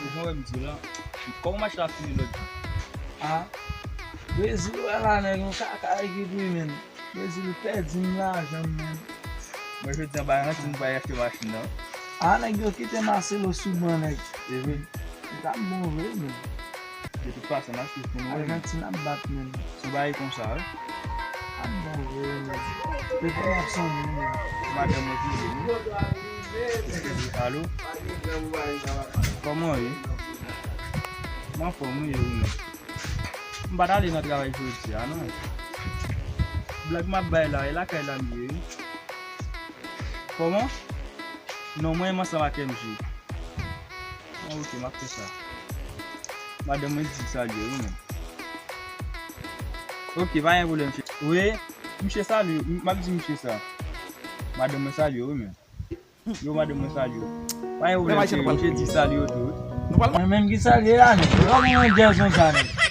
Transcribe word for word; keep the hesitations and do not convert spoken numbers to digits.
Jan wè m di w la, kòman match la fini lòt jou? Ah, Brezil wè la, nèg, yon kaka ekip wi, menn. Brezil pèdi m lajan m, menn. Mwen jodi a ba Ajantin m pral achte machin nan. Ah, nèg yo kite Marcelo sou ban, nèg. E vre. Li t ap bon vre, menn. De tout fason, n ap swiv pou nou wè, menn. Ajantin ap bat, menn. Se yon bagay konsa, wi. Ap bon vre, menn. Telefòn ap sonnen, menn. Madanm mwen ki rele m. Eske di alo? Kòman w ye? M anfòm, wi, e ou menm? M pa t ale nan travay jodi a, non. Blag m ap bay la, e lakay la m ye, wi. Kòman? Non, mwen menm ansanm ak M J. Ah, ok, m ap fè sa. Madanm mwen di salye, wi, menm. Ok, pa gen pwoblèm, cheri. Wi, misye salye, m ap di misye sa. Madanm mwen salye, wi, menm. Yo, madanm mwen salye w. Pa gen pwoblèm, cheri, misye di salye w tou, wi. Mwen menm ki salye a, nèg. Yo, mwen djèz konsa, nèg.